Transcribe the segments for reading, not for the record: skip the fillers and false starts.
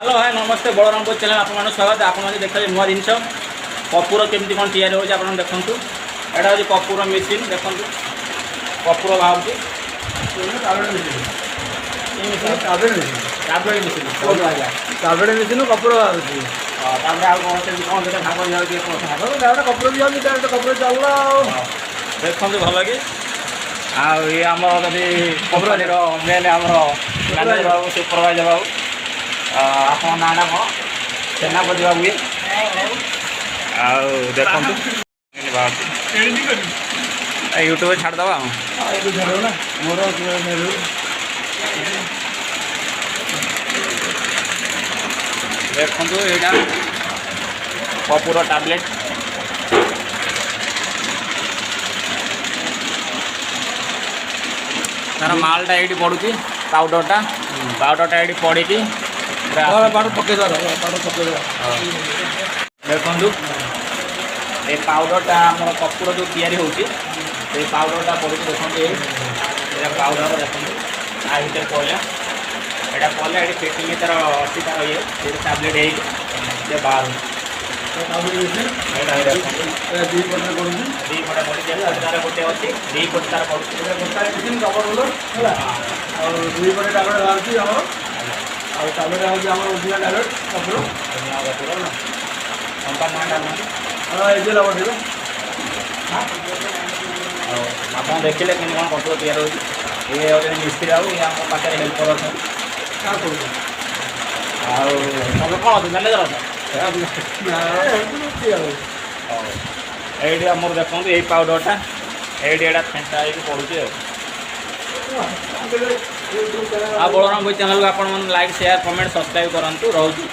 Hello hi, ନମସ୍ତେ। Balrampur channel ଆପଣମାନଙ୍କୁ ସ୍ୱାଗତ। ଆପଣମାନେ ଦେଖିଲେ ନୂଆ ଜିନିଷ, କର୍ପୂର କେମିତି କ'ଣ ତିଆରି ହେଉଛି, ଆପଣ ଦେଖନ୍ତୁ। ଏଇଟା ହେଉଛି କର୍ପୂର ମେସିନ୍। ଦେଖନ୍ତୁ, କର୍ପୂର ବାହାରୁଛି। Tablet machine. ଏ machine? Tablet machine. Tablet machine କୁହନ୍ତୁ ଆଜ୍ଞା। ଟାବଲେଟ୍ ମେସିନ୍, କର୍ପୂର ବାହାରୁଛି। ହଁ, ତାପରେ ଆଉ କ'ଣ ସେମିତି କ'ଣ କେତେ ଭାଗ ଯାଉଛି କ'ଣ? ତାପରେ କର୍ପୂର ବି ଯାଉଛି, ତାପରେ କର୍ପୂର ଚାଲିଲା ଆଉ। ଦେଖନ୍ତୁ ଭଲ କି। ଆଉ ଇଏ ଆମର ଯଦି କମ୍ପାନୀର ମେନ୍ ଆମର ମ୍ୟାନେଜର ବାବୁ, ସୁପରଭାଇଜର ବାବୁ, ଆପଣଙ୍କ ନାଁଟା କ'ଣ? ସେନାପତି ବାବୁ ଇଏ। ଆଉ ଦେଖନ୍ତୁ କେମିତି ବାହାରୁଛି। ୟୁଟ୍ୟୁବରେ ଛାଡ଼ିଦେବା ଆଉ। ଏଇଠୁ ଛାଡ଼ିବ ନା ମୋର। ଦେଖନ୍ତୁ, ଏଇଟା କର୍ପୂର ଟାବଲେଟ୍। ତାର ମାଲଟା ଏଇଠି ପଡ଼ୁଛି, ପାଉଡ଼ରଟା। ପାଉଡ଼ରଟା ଏଇଠି ପଡ଼ିକି ପୁରା ପାଉଡ଼ର ପକେଇଦେବା, ପାଉଡ଼ର ପକେଇଦେବା। ଦେଖନ୍ତୁ, ଏ ପାଉଡ଼ରଟା ଆମର କର୍ପୂର ଯେଉଁ ତିଆରି ହେଉଛି, ସେଇ ପାଉଡ଼ରଟା ପଡ଼ୁଛି। ଦେଖନ୍ତୁ, ଏଇଟା ପାଉଡ଼ର। ଦେଖନ୍ତୁ, ଆ ଭିତରେ ପଡ଼ିଲା। ଏଇଟା ପଡ଼ିଲା, ଏଠି ଫିଟିଂ ତାର ଅଛି, ତାର ଇଏ ସେଇଠି ଟାବଲେଟ୍ ହେଇକି ସେ ବାହାରୁଛି। Tablet machine. ଏଇଟା ଦେଖନ୍ତୁ। ଏଇଟା ଦୁଇ ପଟରେ ପଡ଼ୁଛି। ଦୁଇ ପଟେ ପଡ଼ିଛି, ଏପଟେ ତାର ଗୋଟେ ଅଛି, ଦୁଇ ପଟେ ତାର ପଡ଼ୁଛି। ଏଇଟା ଗୋଟାଏ ମେସିନ୍, ଡବଲ ରୋଲର ହେଲା। ଆଉ ଦୁଇ ପଟେ ଟାବଲେଟ୍ ବାହାରୁଛି ଆମର। ଆଉ ଟାବଲେଟ୍ ହେଉଛି ଆମର ଓରିଜିନାଲ୍ ଟାବଲେଟ୍ କର୍ପୂର। କର୍ପୂର କମ୍ପାନୀ ନାଁଟା କୁହନ୍ତୁ। ଆଉ ଏଜେ ଲାବୋରେଟୋରୀ। ଆଉ ଆପଣ ଦେଖିଲେ କେମିତି କ'ଣ କର୍ପୂର ତିଆରି ହେଉଛି। ଇଏ ହେଉଛନ୍ତି ମିସ୍ତ୍ରୀ ବାବୁ, ଇଏ ଆମ ପାଖରେ ହେଲ୍ପର ଅଛନ୍ତି। କାଁ କହୁଛ? ଆଉ ତମେ କ'ଣ ଅଛ? ମ୍ୟାନେଜର ଅଛ? ଆଉ ହଉ, ଏଇଠି ଆମର ଦେଖନ୍ତୁ, ଏଇ ପାଉଡ଼ରଟା ଏଇଠି ଏଇଟା ଫେଣ୍ଟା ହେଇକି ପଡ଼ୁଛି। ଆଉ ଆଉ ବଳରାମ ଭୋଇ ଚ୍ୟାନେଲକୁ ଆପଣମାନେ ଲାଇକ୍, ସେୟାର, କମେଣ୍ଟ, ସବସ୍କ୍ରାଇବ୍ କରନ୍ତୁ। ରହୁଛି।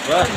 ବସ୍।